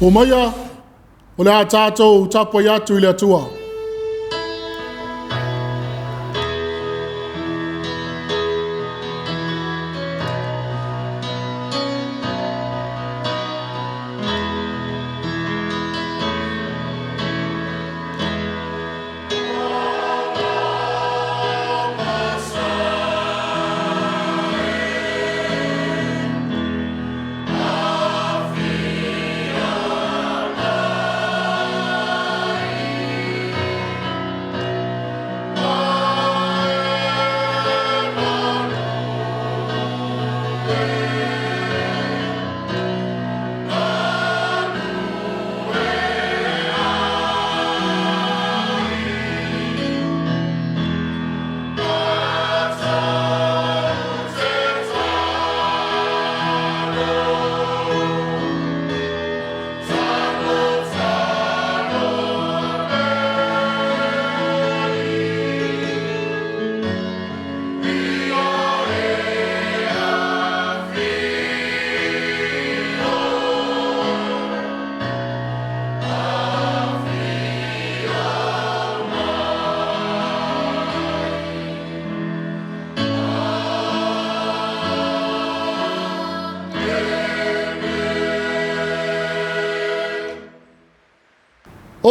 Omaia, o le a tātou tapuai atu i le Atua.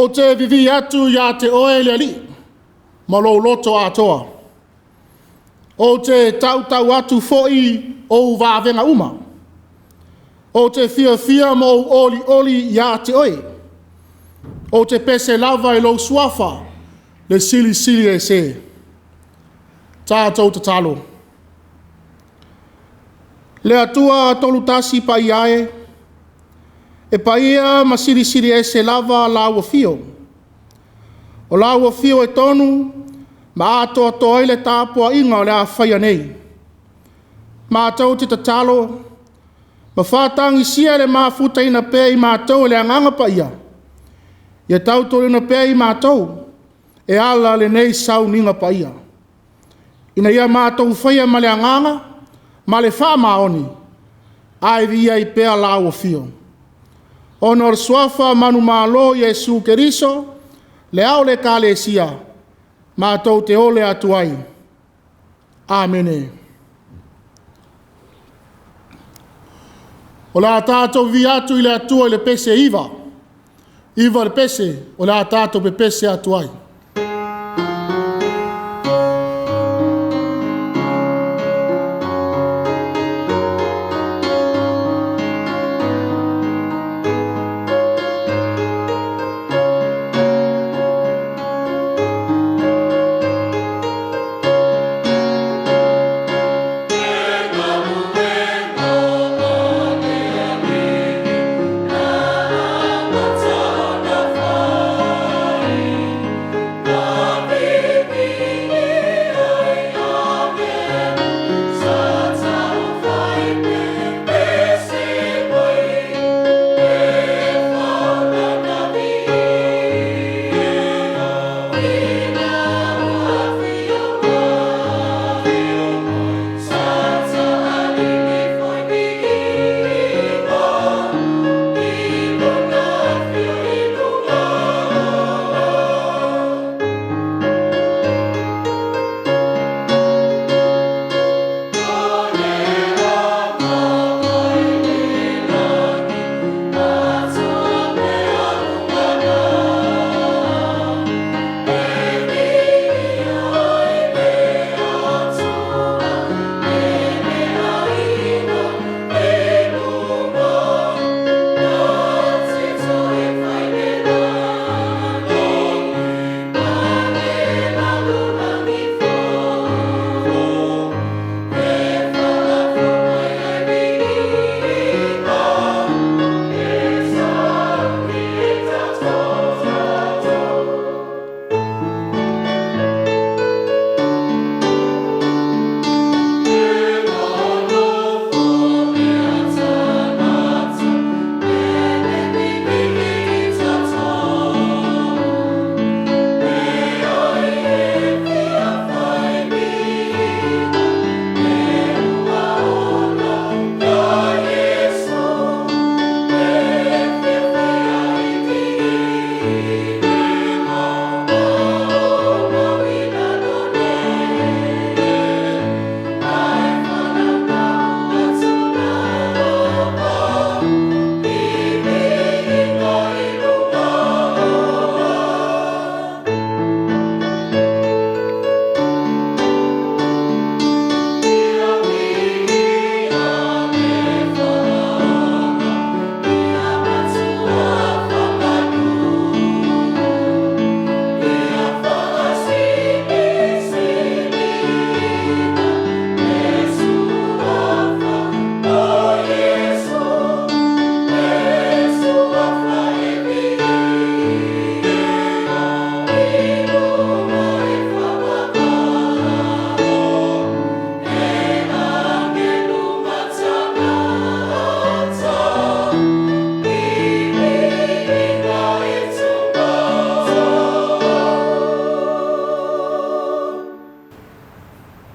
Ou te vivii atu ia te oe le Alii ma lou loto atoa. Ou te tautau atu foi ou vavega uma. Ou te fiafia ma ou olioli ia te oe. Ou te pese lava i lou Suafa le Silisili Ese. Tatou tatalo. Le Atua Tolutasi Paia e, e paia ma silisili ese lava lau afio. O lau afio e tonu ma atoatoa ai le tapuaiga o le a faia nei. Matou te tatalo ma faatagisia le mafutaina pea i matou e le Agaga Paia, ia tautoaluaina pea i matou e ala lenei sauniga paia, ina ia matou faia ma le agaga ma le faamaoni, ae viia ai pea lau afio. Ona o le Suafa manumalo o Iesu Keriso, le Ao o le Ekalesia, matou te ole atu ai. Amene. O le a tatou vivii atu i le Atua i le pese e 9, 9 le pese o le a tatou pepese atu ai.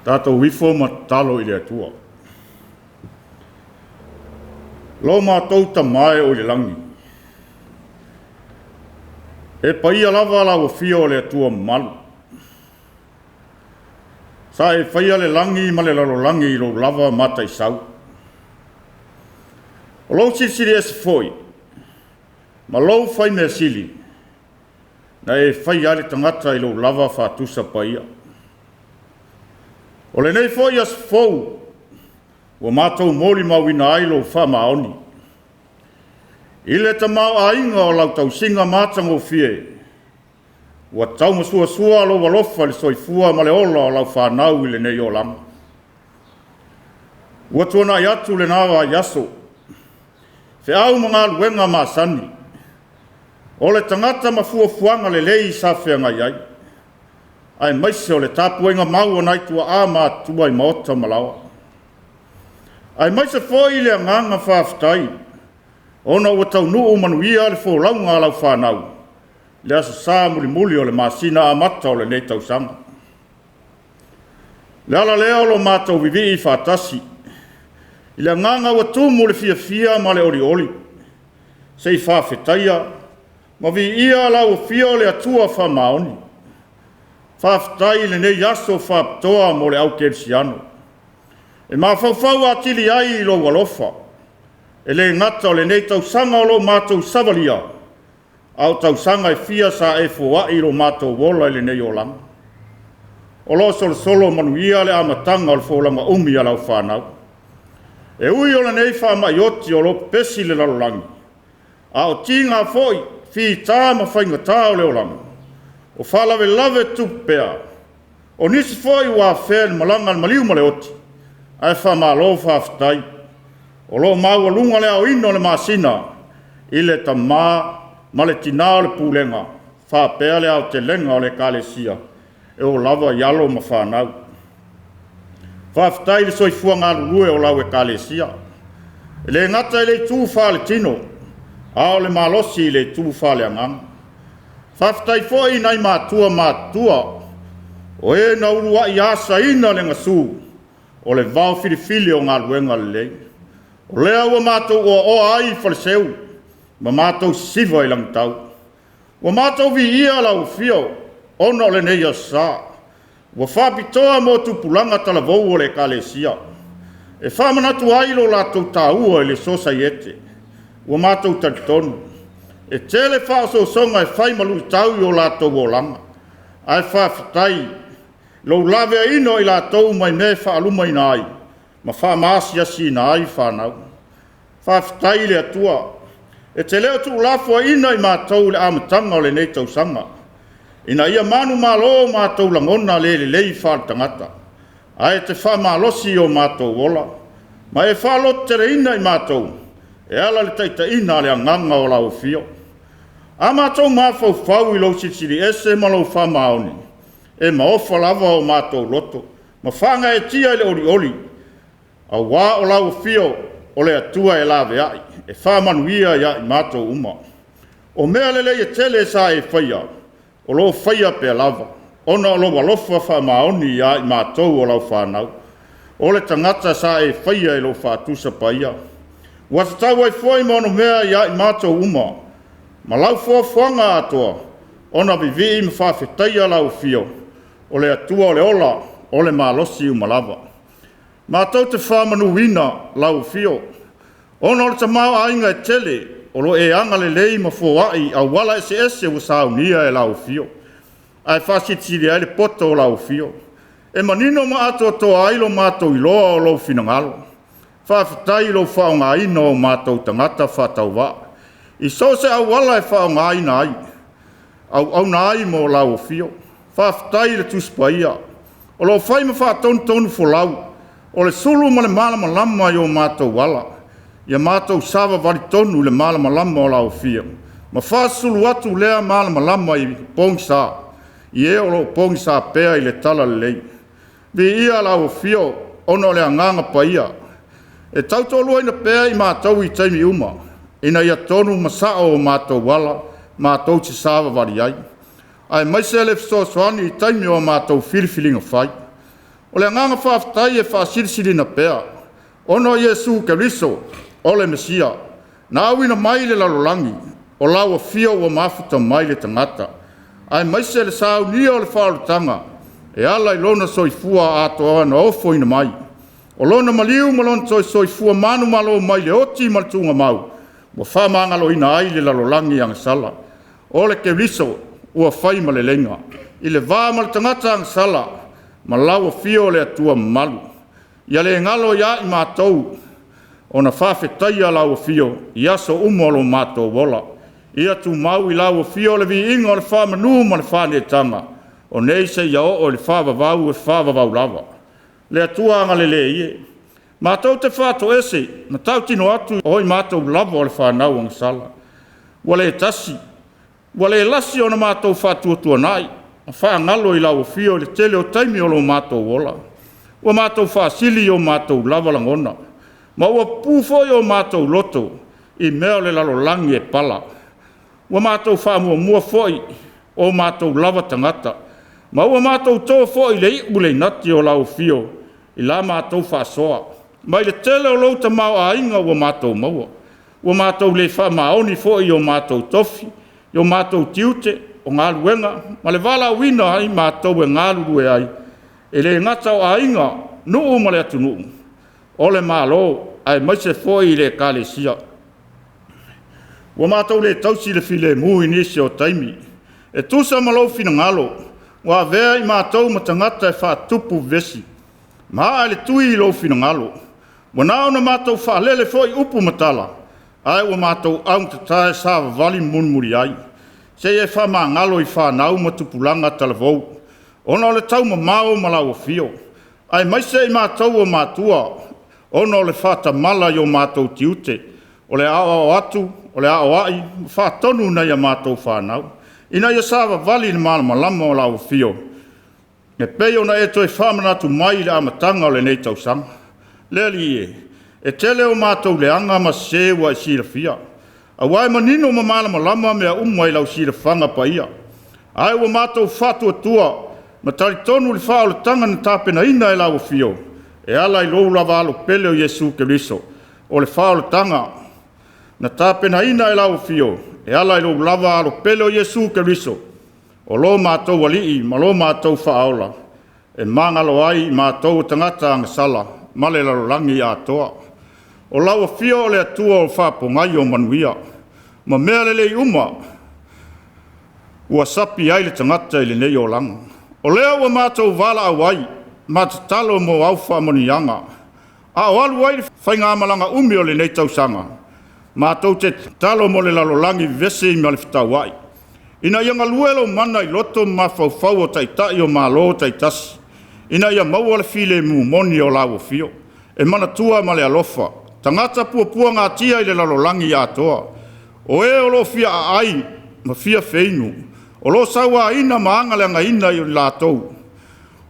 Tatou ifo ma tatalo i le Atua. Lo matou Tama e o i le lagi, e paia lava lau afio o le Atua mamalu. Sa e faia le lagi ma le lalolagi i lou lava mataisau. O lou silisili ese foi, ma lou fai mea sili, na e faia ai le tagata i lou lava faatusa paia. O lenei foi aso fou, ua matou molimauina ai lou faamaoni. I le tamaoaiga o lau tausiga matagofie, ua taumasuasua lou alofa i le soifua ma le ola o lau fanau i lenei olaga. Ua tuanai atu lena vaiaso, feau ma galuega masani, o le tagata ma fuafuaga lelei sa feagai ai, aemaise o le tapuaiga mau a nai tuaa matutua i maota ma laoa. Aemaise foi le agaga faafetai, ona ua taunuu manuia le folauga a lau fanau, le Aso Sa mulimuli o le masina amata o lenei tausaga. O le ala lea o lo matou vivii faatasi, i le agaga ua tumu le fiafia ma le olioli, se i faafetaia ma viia lau afio o le Atua faamaoni. Faafetai i lenei aso faapitoa mo le au kerisiano, e mafaufau atili ai i lou alofa, e le gata o lenei tausaga o lo o matou savalia, a o tausaga e fia sa e foai lo matou ola i lenei olaga. O lo o solosolo manuia le amataga o le folauga umi a lau fanau. E ui o lenei faamai oti o lo o pepesi le lalolagi, a o tiga foi, fita ma faigata o le olaga, o faalavelave tutupu pea, o nisi foi ua afea e le malaga a le maliu ma le oti, ae faamalo faafetai. O lo o maualuga le aoina o le masina i le tama ma le tina o le pulega, faapea le aotelega o le Ekalesia e oo lava i alo ma fanau. Faafetai i le soifua galulue o lau Ekalesia, e le gata i le itu faaletino, a o le malosi i le itu faaleagaga. Faafetai foi i nai matua matutua, o e na uluai asaina le gasu o le vaofilifili o galuega lelei. O lea ua matou oaoa ai i Faleseu ma matou sisiva i lagitau. Ua matou viia lau afio ona o lenei Aso Sa, ua faapitoa mo tupulaga talavou o le Ekalesia, e faamanatu ai lo latou taua i le sosaiete. Ua matou talitonu, e tele faaosoosoga e fai ma luitau i o latou olaga, ae faafetai lou laveaiina o i latou mai mea e faalumaina ai ma faamaasiasiina ai fanau. Faafetai i le Atua, e te le o tuulafoaiina i matou i le amataga o lenei tausaga, ina ia manumalo o matou lagona le lelei faaletagata, ae te faamalosi i o matou ola, ma e faalototeleina i matou e ala i le taitaiga a le agaga o lau afio. A matou mafaufau i lou Silisili Ese ma lou faamaoni, e maofa lava o matou loto ma faagaeetia i le olioli, aua o lau afio o le Atua e laveai, e faamanuia ia i matou uma. O mea lelei e tele sa e faia, o lo o faia pea lava, ona o lou alofa faamaoni ia i matou o lau fanau. O le tagata sa e faia i lou faatusa paia. Ua tatau ai foi ma onomea ia i matou uma, ma lau foafoaga atoa, ona vivii ma faafetaia lau afio, o le Atua o le ola, o le malosi uma lava. Matou te faamanuina lau afio, ona o le tamaoaiga e tele o lo o e agalelei ma foai auala eseese ua saunia e lau afio, ae faasilisili ai le poto o lau afio. E manino ma atoatoa ai lo matou iloa o lou finagalo. Faafetai i lou faaaogaina o matou tagata faatauvaa, i so o se auala e faaaogaina ai, auauna ai mo lau afio. Faafetai i le Tusi Paia, o lo o fai ma faatonutonu folau, o le sulu ma le malamalama i o matou ala, ia matou savavali tonu i le malamalama o lau afio, ma faasulu atu lea malamalama i pogisa, i e o lo o pogisa pea i le talalelei. Viia lau afio ona o le agaga paia, e tautoaluaina pea i matou i taimi uma, ina ia tonu ma sao o matou ala matou te savavali ai, aemaise le fesoasoani i taimi o a matou filifiliga fai. O le agaga faafetai e faasilisiliina pea, ona o Iesu Keriso o le Mesia, na auina mai i le lalolagi, o lau afio ua mafuta mai le tagata, aemaise le saunia o le faaolataga e ala i lona soifua atoa na ofoina mai. O lona maliu ma lona toe soifua manumalo mai le oti ma le tuugamau, ua faamagaloina ai le lalolagi agasala. O le Keriso ua fai ma leleiga, i le va ma le tagata agasala, ma lau afio o le Atua mamalu. Ia le galo ia i matou ona faafetaia lau afio i aso uma o lo matou ola. Ia tumau i lau afio le viiga o le faamanu ma le faaneetaga, o nei seia oo i le faavavau e faavavau lava. Le Atua agalelei e, matou te faatoese ma tautino atu o i matou lava o le fanau agasala. Ua le tasi, ua le lasi ona matou faatuatuanai, ma faagalo i lau afio i le tele o taimi o lo matou ola. Ua matou faasili i o matou lava lagona, ma ua pupū foi o matou loto i mea o le lalolagi e pala. Ua matou faamuamua foi o matou lava tagata, ma ua matou to foi le iu le inati o lau afio i la matou faasoa. Mai le tele o lou tamaoaiga ua matou maua, ua matou le faamaoni foi i o matou tofi, i o matou tiute, o galuega, ma le valaauina ai matou e galulue ai, e le gata o aiga, nuu ma le atunuu, o le Malo, aemaise foi i le Ekalesia. Ua matou le tausi le filemu i nisi o taimi, e tusa ma lou finagalo, ua avea i matou ma tagata e faatupu vevesi, ma aa le tui i lou finagalo. Ua na ona matou faalele foi upu ma tala, ae ua matou augatata e savavali mulimuli ai, seia e faamagalo i fanau ma tupulaga talavou, ona o le taumamao ma lau afio, aemaise i matou o matua, ona o le faatamala i o matou tiute, o le aoao atu, o le aoai, ma faatonu nai a matou fanau, ina ia savavali i le malamalama o lau afio, e pei ona e toe faamanatu mai i le amataga o lenei tausaga. Le Alii e, e tele o matou leaga ma sese ua e silafia, aua e manino ma malamalama mea uma i lau silafaga paia. Ae ua matou faatuatua ma talitonu i le faaolataga na tapenaina e lau afio, e ala i lou lava alo pele o Iesu Keriso, o le faaolataga na tapenaina e lau afio, e ala i lou lava alo pele o Iesu Keriso, o lo matou Alii ma lo matou Faaola, e magalo ai i matou o tagata agasala ma le lalolagi atoa. O lau afio o le Atua o faapogai o manuia, ma mea lelei uma ua sapi ai le tagata i lenei olaga. O lea ua matou valaau ai, ma tatalo mo au faamanuiaga, a o alu ai le faigamalaga umi o lenei tausaga, matou te tatalo mo le lalolagi vevesi ma le fetauai, ina ia galue lou mana i loto ma mafaufau o taitai o Malo taitasi, ina ia maua le filemu moni o lau afio, e manatua ma le alofa, tagata puapuagatia i le lalolagi atoa, o e o lo o fia aai ma fia feinu, o lo o sauaina ma agaleagaina i latou,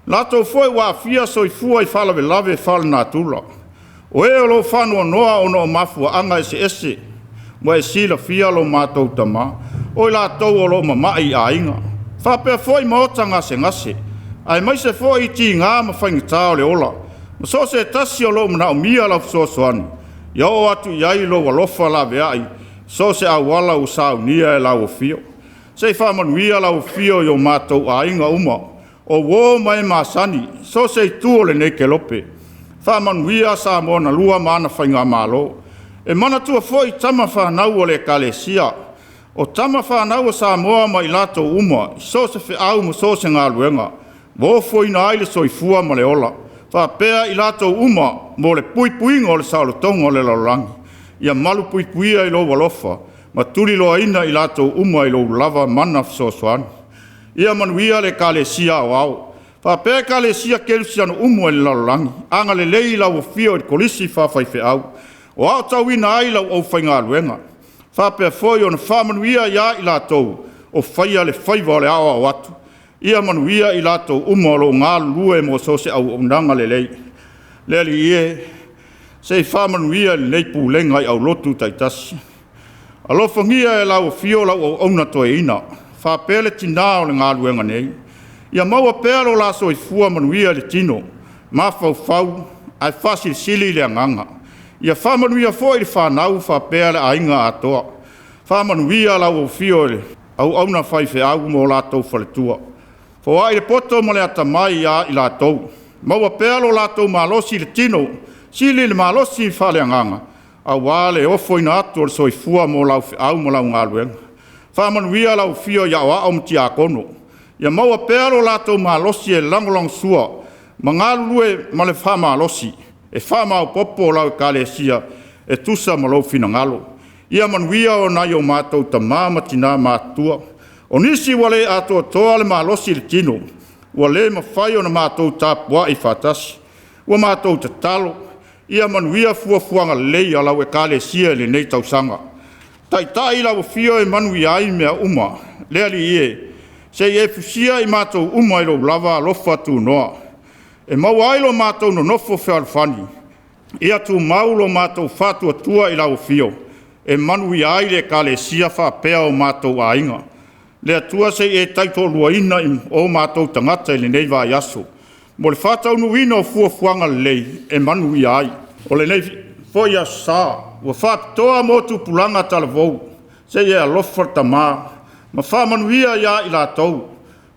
latou foi ua aafia soifua i faalavelave faalenatura, o e o lo o faanoanoa ona o mafuaaga eseese, ua e silafia lo matou Tama, o i latou o lo o mamai i aiga, faapea foi maota gasegase, aemaise foi i tiga ma faigata o le ola, ma so o se tasi o lo o manaomia lau fesoasoani, ia oo atu i ai lou alofa laveai, so o se auala ua saunia e lau afio. Se i faamanuia lau afio i o matou aiga uma, o uo ma e masani, so o se itu o lenei kelope. Faamanuia Samoa na lua ma ana faigamalo. E manatua foi tama fanau o le Ekalesia, o tama fanau a Samoa ma i latou uma, i so o se feau ma so o se galuega, ua ofoina ai le soifua ma le ola, faapea i latou uma mo le puipuiga o le saolotoga o le lalolagi. Ia malupuipuia i lou alofa, ma tuliloaina i latou uma i lou lava mana fesoasoani. Ia manuia le Ekalesia Aoao, faapea Ekalesia Kerisiano uma i le lalolagi. Agalelei i lau afio i le Kolisi Faafaifeau, o aotauina ai lau aufaigaluega, faapea foi ona faamanuia ia i latou o faia le faiva o le aoao atu. Ia manuia i latou uma o lo o galulue mo so o se auaunaga lelei. Le Alii e, se i faamanuia i lenei pulega i aulotu taitasi. Alofagia e lau afio lau auauna toeaina, faapea le tina o le galuega nei. Ia maua pea lo la soifua manuia i le tino, mafaufau ae faasilisili le agaga. Ia faamanuia foi le fanau faapea le aiga atoa. Faamanuia lau afio i le auauna faifeau ma o latou faletua. Foai le poto ma le atamai ia i latou. Maua pea lo latou malosi i le tino, sili le malosi faaleagaga, aua le ofoina atu o le soifua mo lau feau ma lau galuega. Faamanuia lau afio i aoao ma tiakono. Ia maua pea lo latou malosi e lagolagosua ma galulue ma le faamalosi e faamaopoopo lau Ekalesia e tusa ma lou finagalo. Ia manuia o nai o matou tama ma tina matutua. O nisi ua le atoatoa le malosi i le tino, ua le mafai ona matou tapuai faatasi. Ua matou tatalo, ia manuia fuafuaga lelei a lau Ekalesia i lenei tausaga. Taitai lau Afio e manuia ai mea uma. Le Alii e, se i e fusia i matou uma i lou lava alofa tunoa, e maua ai lo matou nonofo fealofani. Ia tumau lo matou faatuatua i lau Afio, e manuia ai le Ekalesia faapea o matou aiga. Le Atua se i e tautoaluaina i o matou tagata i lenei vaiaso, mo le faataunuuina o fuafuaga lelei e manuia ai. O lenei foi Aso Sa ua faapitoa mo tupulaga talavou, se i e alofa le Tama ma faamanuia ia i latou,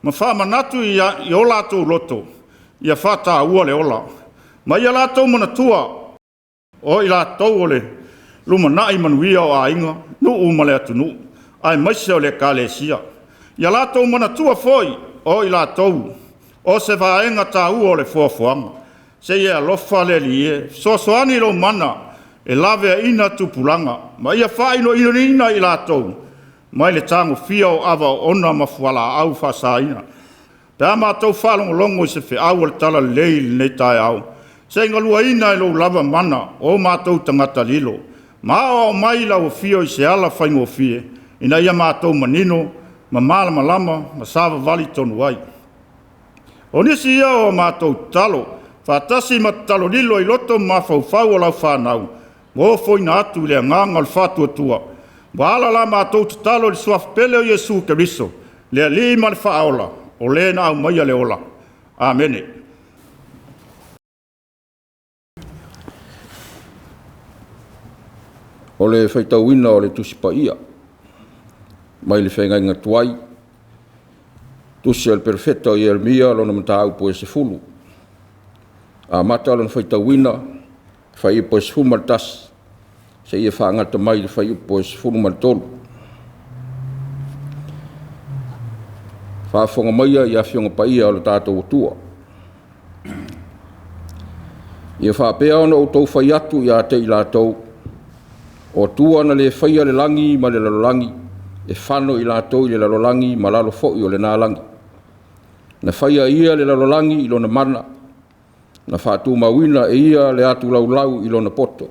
ma faamanatu i o latou loto, ia faataua le ola. Ma ia latou manatua, o i latou o le lumanai manuia o aiga, nuu ma le atunuu, aemaise o le Ekalesia. Ia latou manatua foi, o i latou o se vaega taua o le foafoaga. Se i e alofa le Alii e, fesoasoani lou mana e laveaiina tupulaga, ma ia faailoiloina i latou mai le tagofia o ava oona ma fualaau faasaina. Pe a matou faalogologo i se feau o le talalelei i lenei taeao, se i galuaina e lou lava mana o matou tagata lilo, ma aoao mai lau afio i se ala faigofie, ina ia matou manino ma malamalama ma savavali tonu ai. O nisi ia o matou tatalo, faatasi ma tatalo lilo i loto ma mafaufau o lau fanau, ua ofoina atu i le agaga o le faatuatua. Ua ala la matou tatalo i le suafa pele o Iesu Keriso, le Alii ma le Faaola, o le na aumaia le ola. Amene. O le faitauina o le Tusi Paia mai le Feagaiga Tuai, Tusi a le Perofeta o Ieremia, lona mataupu e 10. Amata lona faitauina i le fuaiupu e 11 seia faagata mai i le fuaiupu e 13. Faafofoga maia i Afioga Paia a lo tatou Atua. Ia faapea ona outou fai atu ia te i latou, o Atua na le faia le lagi ma le lalolagi, e fano i latou i le lalolagi ma lalo foi o lena lagi. Na faia e ia le lalolagi i lona mana, na faatumauina e ia le atu laulau i lona poto.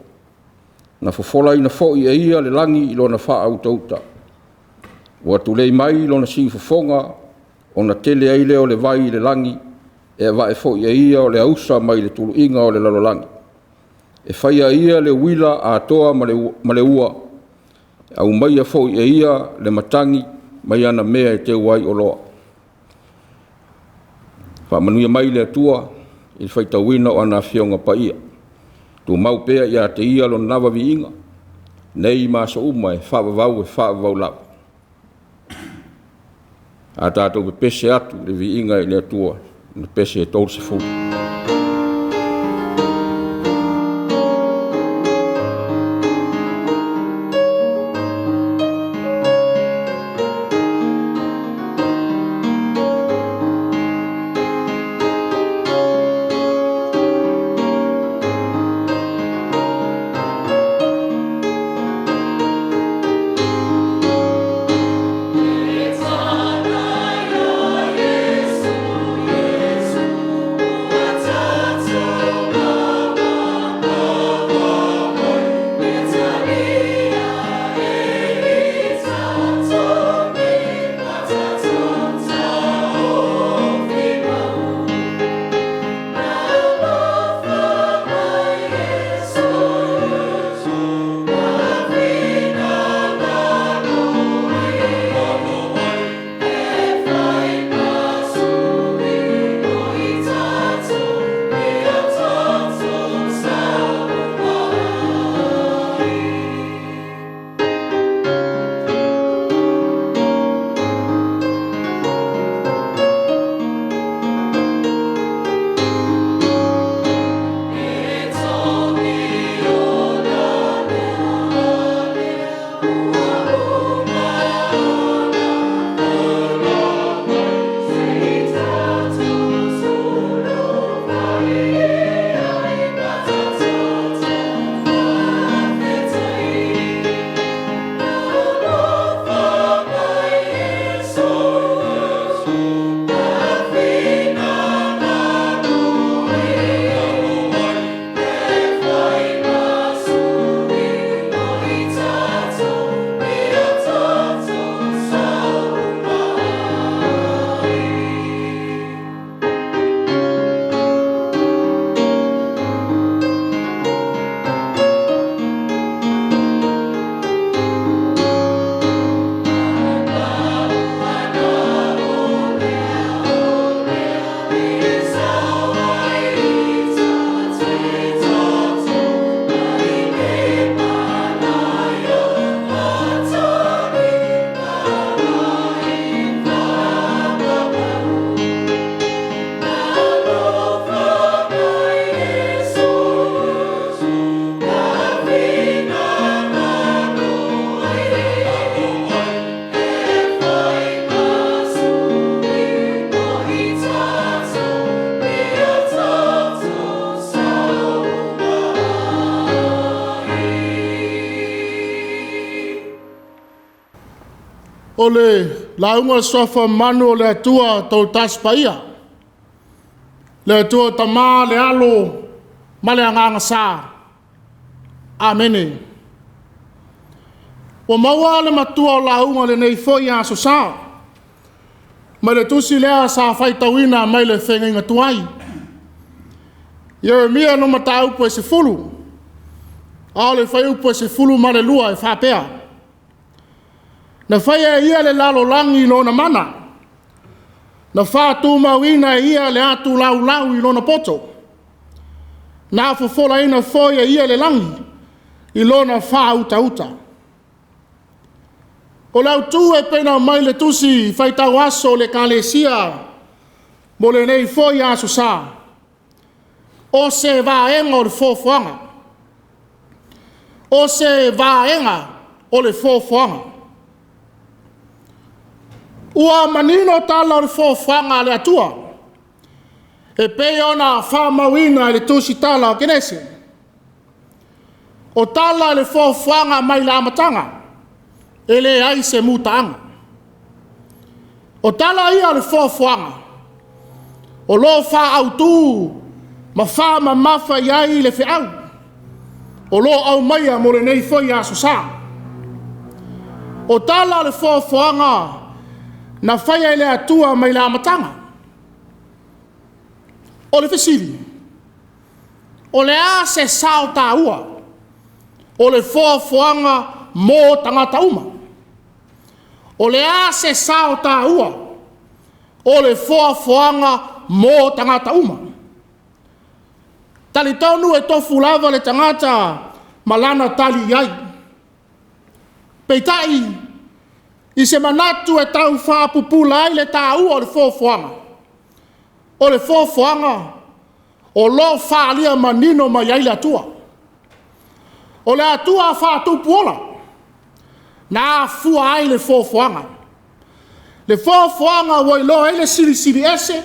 Na fofolaina foi e ia le lagi i lona faautauta. Ua tulei mai lona siufofoga ona tele ai lea o le vai i le lagi, e ava'e foi e ia o le ausa mai le tuluiga o le lalolagi. E faia e ia le uila atoa ma le ua, e aumaia foi e ia le matagi mai ana mea e teu ai oloa. Faamanuia mai le Atua i le faitauina o ana Afioga Paia. Tumau pea ia te Ia Lona lava viiga, nei ma aso uma e faavavau e faavavau lava. A tatou pepese atu i le viiga i le Atua, le pese e 30. E O le lauga o le suafa manu o le Atua tautas paia. Le Atua Tama, le Alo ma le Agaga Sa. Amene. Ua maua le matua o lauga lenei foi Aso Sa, mai le tusi lea sa faitauina mai le feagaiga tuai. Ieremia no mataupu e 10, a o le fuaiupu e 12 e faapea: Na faia e ia le lalolagi i lona mana, na faatumauina e ia le atu laulau i lona poto, na fofolaina foi e ia le lagi i lona faautauta. O le autu e pei ona aumai le tusi faitau aso o le Ekalesia mo lenei foi Aso Sa, o se vaega o le foafoaga. O se vaega o le foafoaga. Ua manino tala o le foafoaga a le Atua, e pei ona faamauina i le tusitala o Kenese. O tala i le foafoaga mai le amataga, e leai se mutaaga. O tala ia o le foafoaga, o lo o faaautu ma faamamafa i ai le feau, o lo o aumaia mo lenei foi Aso Sa. O tala o le foafoaga na faia e le Atua mai le amataga. O le fesili, o le a se sao taua o le foafoaga mo tagata uma? O le a se sao taua o le foafoaga mo tagata uma? Talitonu e tofu lava le tagata ma lana tali i ai. Peitai, i se manatu e tau faapupula ai le taua o le foafoaga, o le foafoaga o lo o faaalia manino mai ai le Atua. O le Atua faatupuola, na afua ai le foafoaga. Le foafoaga ua iloa ai le silisili ese,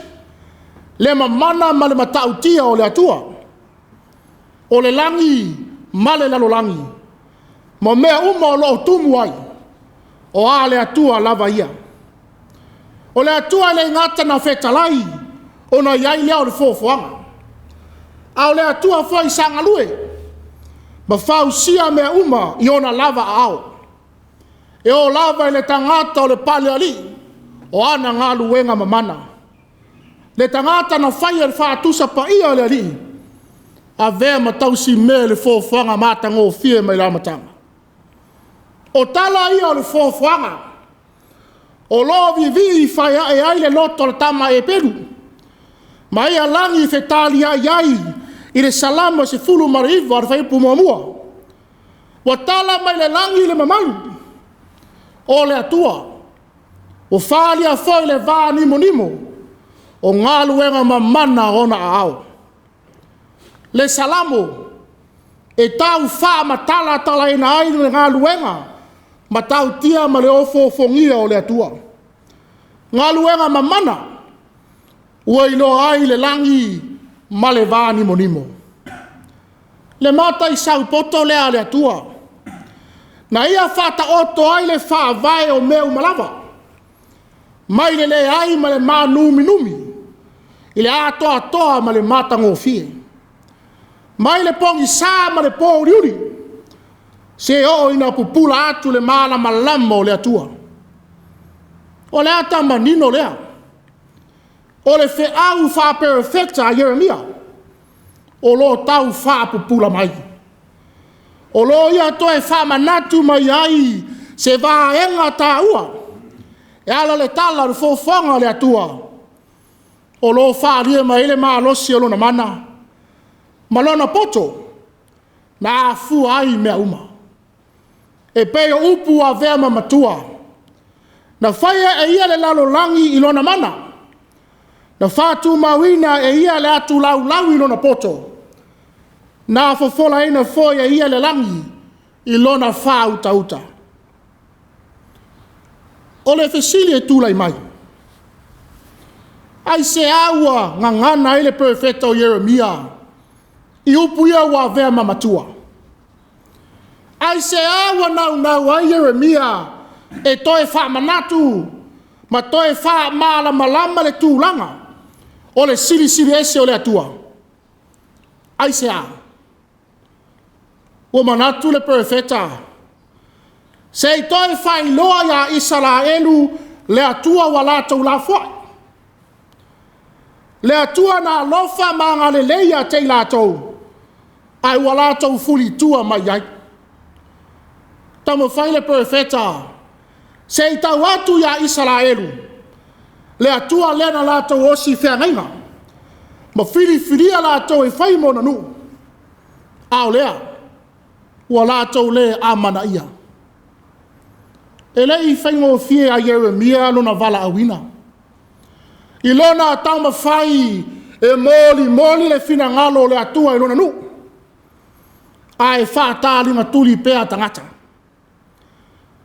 le mamana ma le matautia o le Atua. O le lagi ma le lalolagi, ma mea uma o lo o tumu ai, o a le Atua lava ia. O le Atua e le gata na fetalai, ona i ai lea o le foafoaga. A o le Atua foi sa galue, ma fausia mea uma i ona lava aao. E oo lava i le tagata o le palealii, o ana galuega mamana. Le tagata na faia le faatusa paia o le Alii, avea ma tausimea i le foafoaga matagofie mai le amataga. O tala ia o le foafoaga, o lo o vivii faiae ai le loto o le tama Eperu, ma ia lagi fetaliai ai i le Salamo 19 o le Fuaiupu 1. Ua tala mai le lagi le mamalu o le Atua, ua faaalia foi le va nimonimo o galuega mamana a ona aao. Le Salamo e tau faamatalatalaina ai le galuega matautia ma le ofoofogia o le Atua. Galuega mamana ua iloa ai le lagi ma le va nimonimo. Le mata i saupoto lea a le Atua, na ia faataoto ai le faavae o mea uma lava, mai le leai ma le manuminumi, i le atoatoa ma le matagofie, mai le pogisa ma le pouliuli, se oo ina pupula atu le malamalama o le Atua. O le ata manino lea, o le feau faaperofeta a Ieremia, o lo o tau faapupula mai. O lo o ia toe faamanatu mai ai se vaega taua, e ala le tala o le foafoaga a le Atua, o lo o faaalia mai ai le malosi o lona mana ma lona poto na afua ai mea uma. E pei o upu avea ma matua, na faia e ia le lalolagi i lona mana, na faatumauina e ia le atu laulau i lona poto, na fofolaina foi e ia le lagi i lona faautauta. O le fesili e tulai mai, aisea ua gagana ai le perofeta o Ieremia i upu ia ua avea ma matua? Aisea ua naunau ai Ieremia E toe faamanatu ma toe faamalamalama le tulaga o le silisili ese o le Atua. Aisea? Ua manatu le perofeta, se i toe faailoa ia Isaraelu le Atua ua latou lafoai. Le Atua na alofa ma agalelei ia te i latou, ae ua latou fulitua mai ai. Taumafai le perofeta se i tau atu ia Isaraelu le Atua lea na latou osi feagaiga ma filifilia latou e fai ma ona nuu, a o lea ua latou le amanaia. E le i faigofie ia Ieremia lona valaauina, i lona taumafai e molimoli le finagalo o le Atua i lona nuu, ae faataligatuli pea tagata.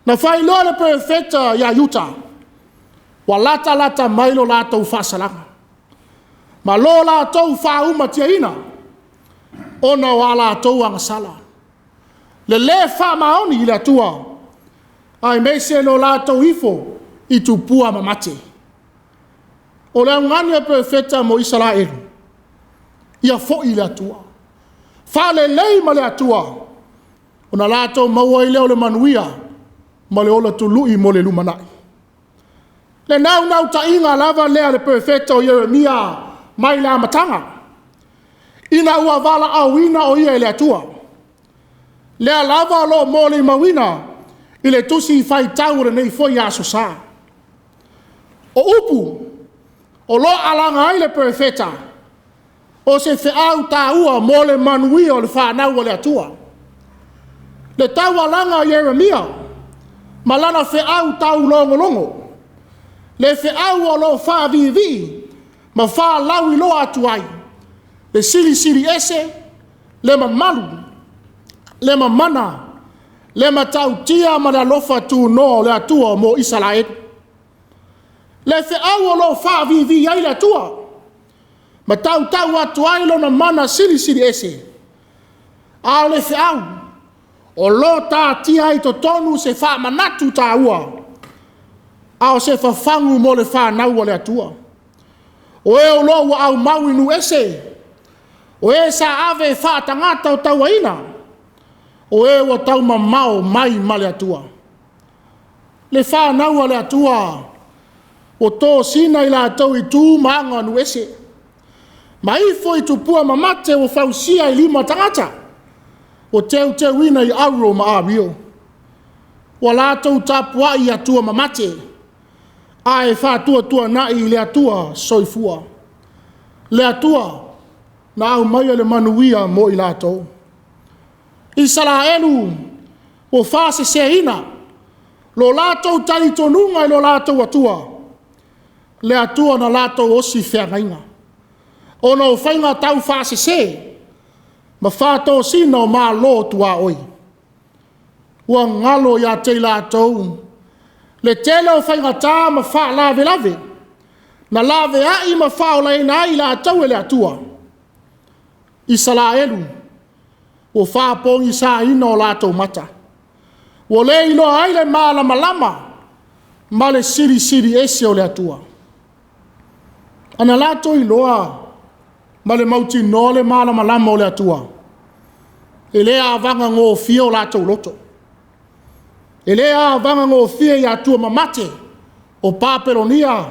Na faailoa le perofeta ia Iuta, ua latalata mai lo latou faasalaga, ma lo latou faaumatiaina, ona o a latou agasala. Le lē faamaoni i le Atua, aemaise lo latou ifo i tupua mamate. O le augani a le perofeta mo Isaraelu, ia foi i le Atua, faalelei ma le Atua, ona latou maua ai lea o le manuia ma le ola tului mo le lumanai. Le naunautaiga lava lea a le perofeta o Ieremia mai le amataga, ina ua valaauina o ia e le Atua. Lea lava o lo o molimauina i le tusi faitau o lenei foi Aso Sa. O upu o lo o alaga ai le perofeta, o se feau taua mo le manuia o le fanau a le Atua. Le taualaga a Ieremia ma lana feau taulogologo, le feau o lo o faaviivii ma faalauiloa atu ai le silisili ese, le mamalu, le mamana, le matautia ma le alofa tunoa o le Atua mo Isaraelu. Le feau o lo o faaviivii ai le Atua ma tautau atu ai lona mana silisili ese, a o le feau o lo o taatia ai totonu se faamanatu taua, a o se fafagu mo le fanau a le Atua. O e o lo o ua aumau i nuu ese, o e sa ave faatagata o tauaina, o e ua taumamao mai ma le Atua. Le fanau a le Atua ua tosina i latou i tu ma aga nuu ese, ma ifo i tupua mamate ua fausia i lima tagata, ua teuteuina i auro ma ario. Ua latou tapuai i Atua mamate, ae faatuatuanai i le Atua soifua. Le Atua na aumaia le manuia mo i latou. Isaraelu ua faaseseina lo latou talitonuga i lo latou Atua, le Atua na latou osi feagaiga, ona o faiga taufaasese ma faatosina o malo tuaoi. Ua galo ia te i latou le tele o faigata ma faalavelave na laveai ma faaolaina ai i latou e le Atua. Isaraelu ua faapogisaina o latou mata, ua le iloa ai le malamalama ma le silisili ese o le Atua. Ana latou iloa ma le mautinoa le malamalama o le Atua, e le avagagofie o latou loto, e le avagagofie i Atua mamate o Papelonia,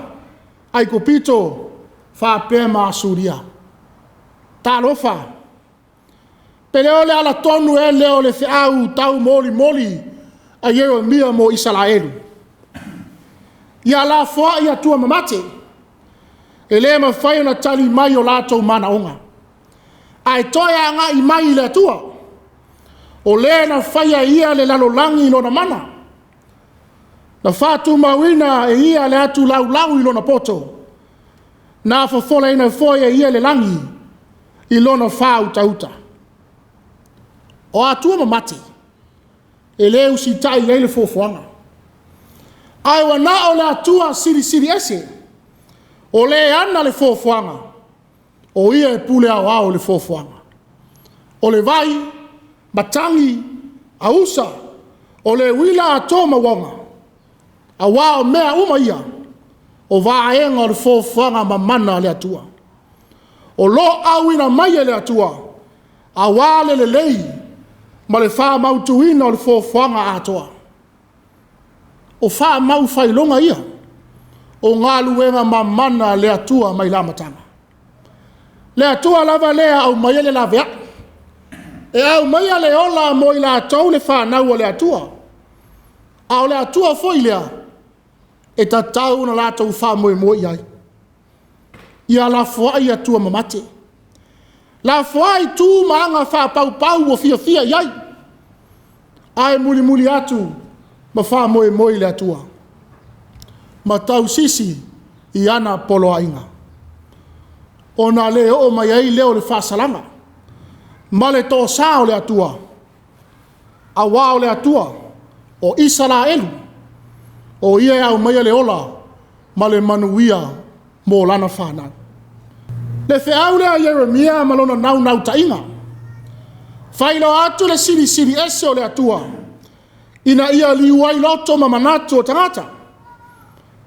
Aikupito faapea ma Asuria. Talofa! Pe le o le alatonu ea lea o le feau taumolimoli a Ieremia mo Isaraelu? Ia lafoai Atua mamate, e le mafai ona tali mai o latou manaoga, ae toe agai mai i le Atua, o le na faia e ia le lalolagi i lona mana, na faatumauina e ia le atu laulau i lona poto, na fofolaina foi e ia le lagi i lona faautauta. O Atua mamate, e le usitai i ai le foafoaga, ae ua na o le Atua silisili ese, o le ana le foafoaga, o ia e pule aoao i le foafoaga. O le vai, matagi, ausa, o le uila atoa mauaga. Auā o mea uma ia, o vaega o le foafoaga mamana a le Atua. O lo o auina mai e le Atua, auā le lelei ma le faamautuina o le foafoaga atoa. O faamaufailoga ia, o galuega mamana a le Atua mai le amataga. Le Atua lava lea e aumaia le laveai, e aumaia le ola mo i latou le fanau a le Atua. A o le Atua foi lea, e tatau ona latou faamoemoe i ai. Ia lafoai Atua mamate, lafoai tu ma aga faapaupau ua fiafia i ai, ae mulimuli atu ma faamoemoe i le Atua, ma tausisi i ana poloaiga, ona le oo mai ai lea o le faasalaga ma le toasa o le Atua, aua o le Atua o Isaraelu, o Ia e aumaia le ola ma le manuia mo lana fanau. Le feau lea a Ieremia ma lona naunautaiga, faailoa atu le silisili ese o le Atua, ina ia liu ai loto ma manatu o tagata,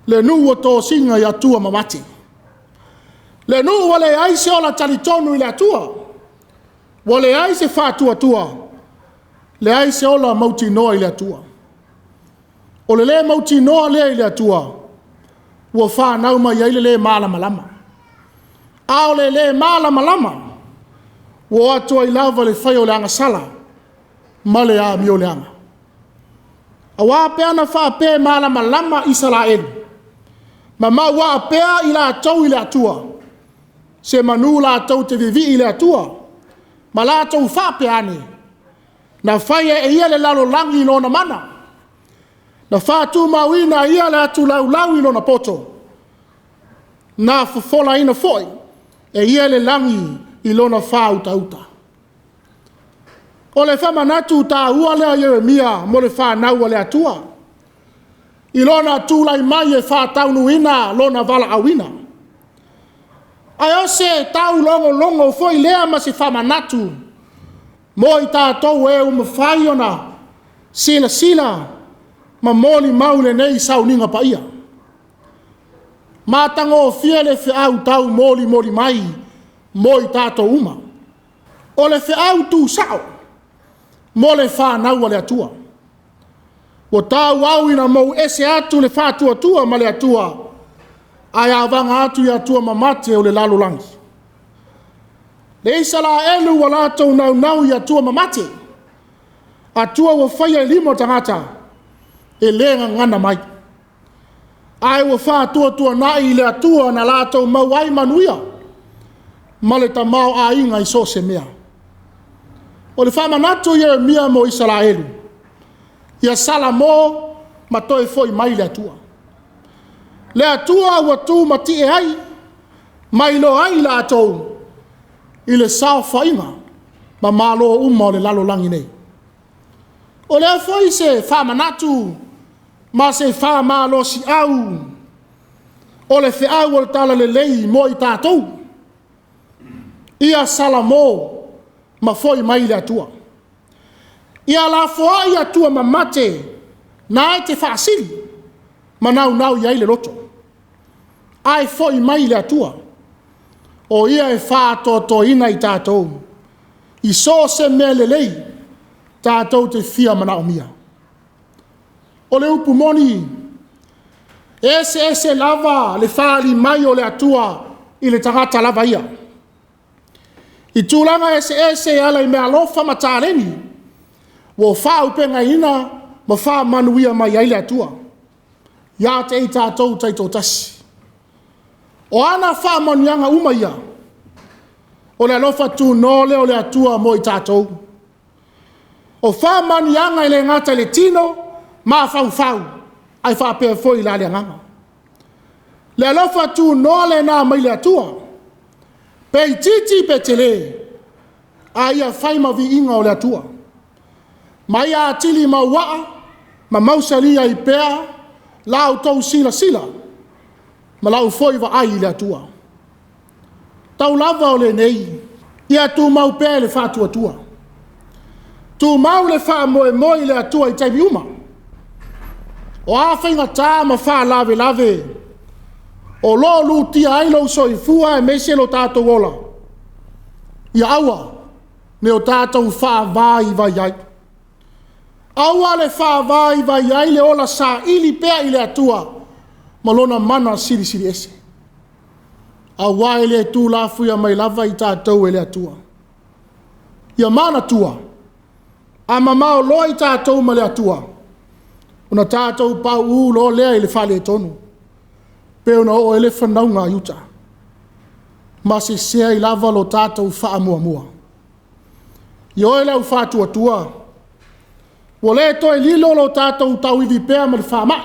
le nuu o tosina i Atua mamate. Le nuu ua leai se ola talitonu i le Atua, ua leai se faatuatua, leai se ola mautinoa i le Atua. O le le mautinoa lea i le Atua, ua fanau mai ai le le malamalama. A o le le malamalama, ua o atu ai lava le fai o le agasala ma le amioleaga. Aua pe ana faapea e malamalama Isaraelu, ma mauaa pea i latou i le Atua, se manu latou te vivii i le Atua, ma latou faapea ane, na faia e ia le lalolagi i lona mana, na faatumauina e ia le atulaulau i lona poto, na fofolaina foi e ia le lagi i lona faautauta. O le faamanatu taua lea a Ieremia mo le fanau a le Atua, i lona tulai mai e faataunuuina lona valaauina. Ae o se taulogologo foi lea ma se faamanatu mo i tatou e ua mafai ona silasila ma molimau lenei sauniga paia. Matagofie le feau taumolimoli mai mo i tatou uma. O le feau tuusao mo le fanau a le Atua. Ua tauau ina mou ese atu le faatuatua ma le Atua, ae avaga atu i Atua mamate o le lalolagi. Le Isaraelu ua latou naunau i Atua mamate, Atua ua faia i lima o tagata, e le gagana mai. Ae ua faatuatuanai i le Atua na latou maua ai manuia ma le tamaoaiga i so o se mea. O le faamanatu Ieremia mo Isaraelu, ia Salamo ma toe foi mai le Atua. Le Atua ua tumatie ai ma iloa ai i latou i le saofaiga ma malo uma o le lalolagi nei. O lea foi se faamanatu ma se faamalosiau o le feau o le talalelei mo i tatou. Ia Salamo ma foi mai le Atua. Ia lafoai Atua mamate na e te faasili ma naunau i ai le loto, ae foi mai le Atua, o Ia e faaatoatoaina i tatou i so o se mea lelei tatou te fia manaomia. O le upu moni, e eseese lava le faaali mai o le Atua i le tagata lava ia. I tulaga eseese e ala i meaalofa ma taleni, ua faaupegaina ma faamanuia mai ai le Atua ia te i tatou taitoatasi. O ana faamanuiaga uma ia, o le alofa tunoa lea o le Atua mo i tatou. O faamanuiaga e le gata i le tino, mafaufau, ae faapea foi la le agaga. Le alofa tunoa lena mai le Atua, pe itiiti pe tele, a ia fai ma viiga o le Atua. Ma ia atili mauaa ma mausali ai pea la outou silasila ma lau foi vaai i le Atua. Tau lava o lenei, ia tumau pea le faatuatua. Tumau le faamoemoe i le Atua i taimi uma. O a faigata ma faalavelave o lo o lutia ai lou soifua aemaise lo tatou ola, ia aua ne i o tatou faavaivai ai. Aua le faavaivai ai le ola saili pea i le Atua ma lona mana silisili ese. Aua e le tuulafoia mai lava i tatou e le Atua. Ia manatua, a mamao loa i tatou ma le Atua, ona tatou pauu loa lea i le faaletonu, pei ona oo i ai le fanauga a Iuta, ma sese ai lava lo tatou faamuamua. Ioe le au faatuatua, ua le toe lilo lo tatou tauivi pea ma le faamai,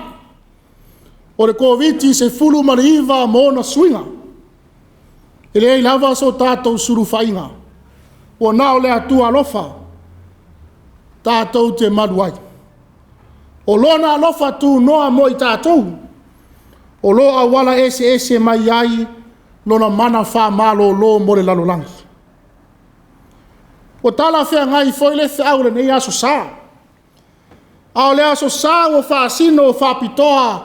o le Koviti-19 ma ona suiga. E leai lava so tatou sulufaiga, ua na o le Atua alofa tatou te malu ai. O Lona alofa tunoa mo i tatou, o lo o auala eseese mai ai Lona mana faamalolo mo le lalolagi. Ua talafeagai foi le feau o lenei Aso Sa, a o le Aso Sa ua faasino faapitoa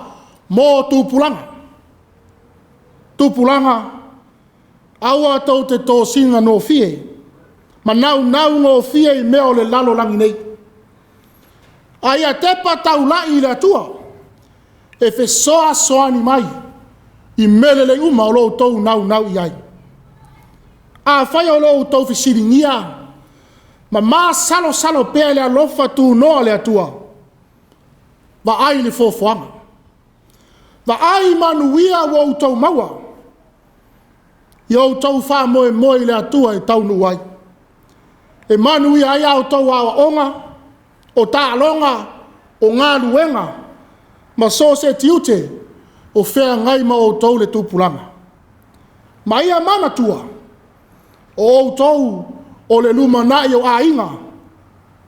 mo tupulaga. Tupulaga, aua tou te tosina gofie ma naunau gofie i mea o le lalolagi nei, a ia tepa taulai i le Atua e fesoasoani mai i mea lelei uma o lo o outou naunau i ai. Afai o lo o outou fesiligia ma masalosalo pea i le alofa tunoa o le Atua, vaai i le foafoaga, vaai i manuia ua outou maua, ia outou faamoemoe i le Atua e taunuu ai, e manuia ai a outou aoaoga, o taaloga, o galuega, ma so o se tiute o feagai ma outou le tupulaga. Ma ia manatua, o outou o le lumanai o aiga,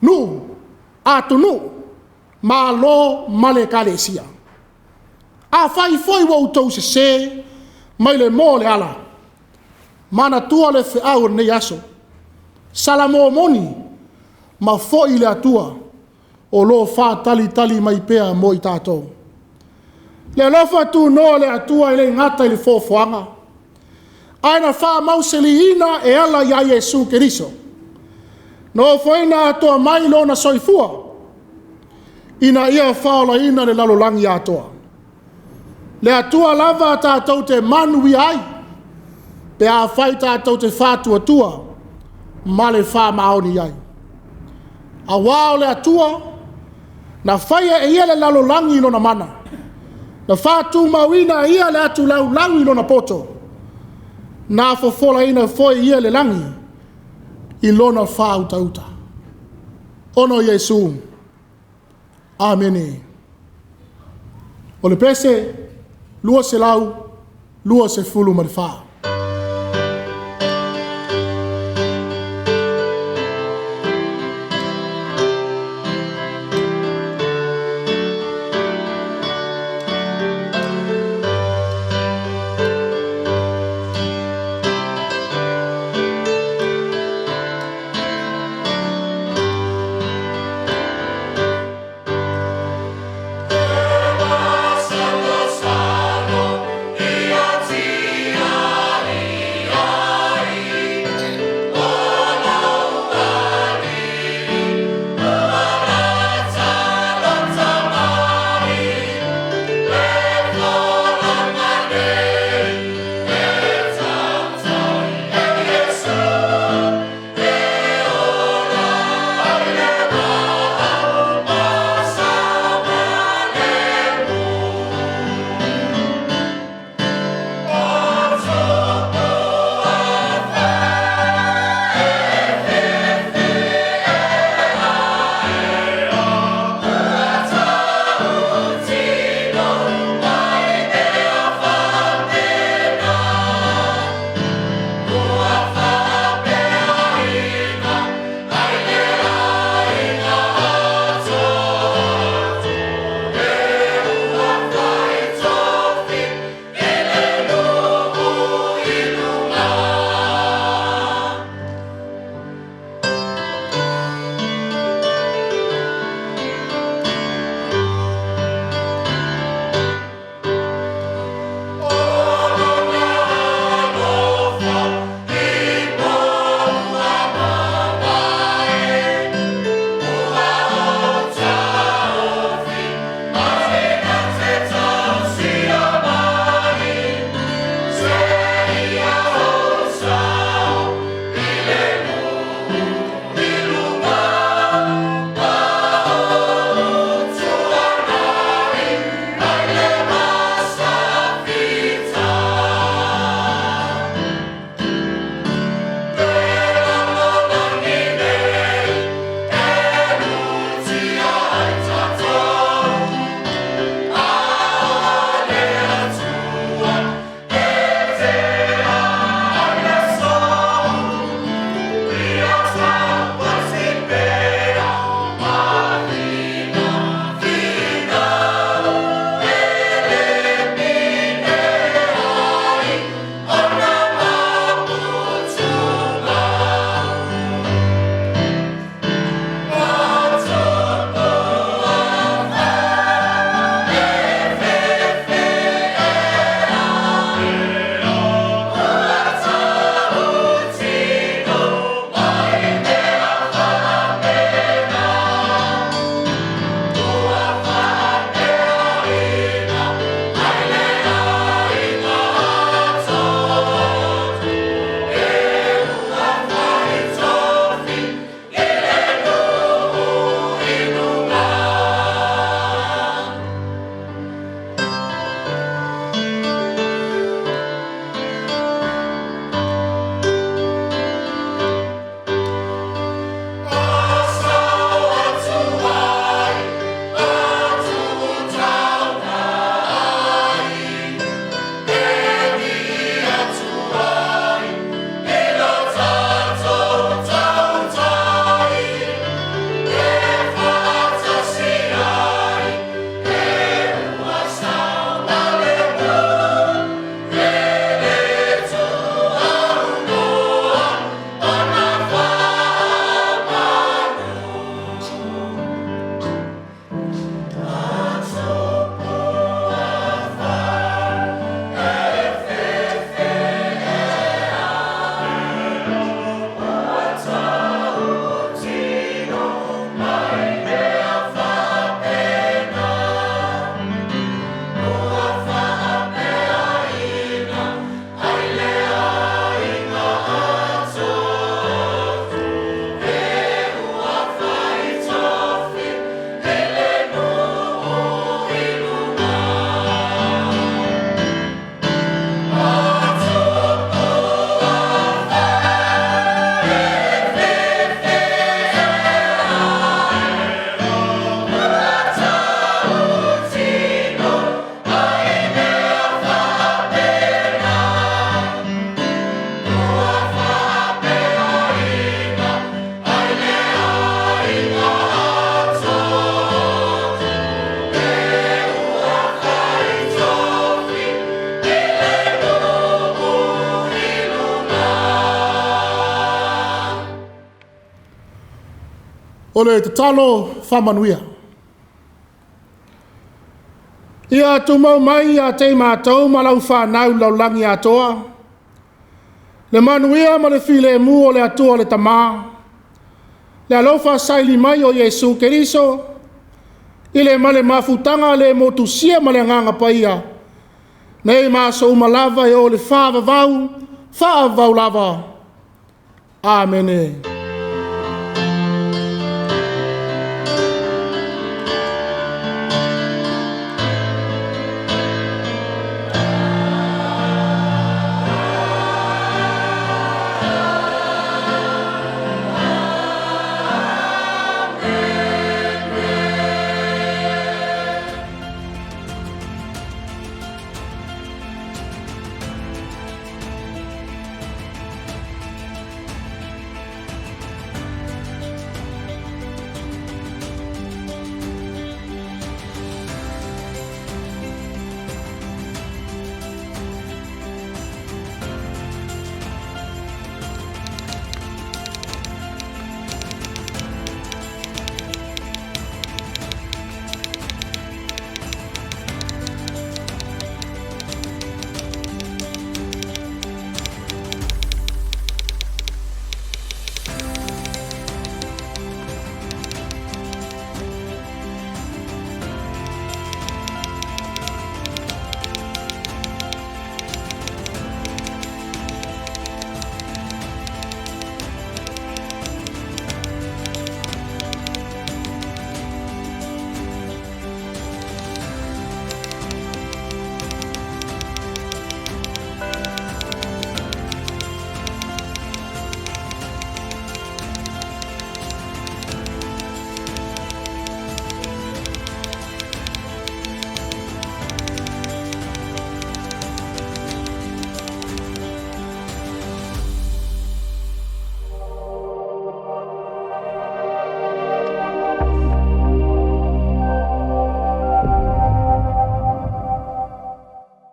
nuu, atunuu, Malo ma le Ekalesia. Afai foi ua outou sese mai le moa o le ala, manatua le feau o lenei aso, Salamo moni ma foi i le Atua o lo o faatalitali mai pea mo i tatou. Le alofa tunoa o le Atua e le gata i le foafoaga, ae na faamausaliina e ala ia Iesu Keriso, na ofoina atoa mai lona soifua, ina ia faolaina le lalolagi atoa. Le Atua lava tatou te manuia ai, pe afai tatou te faatuatua ma le faamaoni i ai. Aua o le Atua, na faia e Ia le lalolagi i lona mana, na faatumauina e Ia le atu laulau i lona poto, na fofolaina foi e Ia le lagi i lona faautauta. Ona o Iesu. Amene. O le pese 224. O le tatalo faamanuia. Ia tumau mai ia te i matou ma lau fanau i le lalolagi atoa, le manuia ma le filemu o le Atua le Tama, le alofa saili mai o Iesu Keriso, i le ma le mafutaga le motusia ma le Agaga Paia, nei ma aso uma lava e oo i le faavavau, faavavau lava. Amene.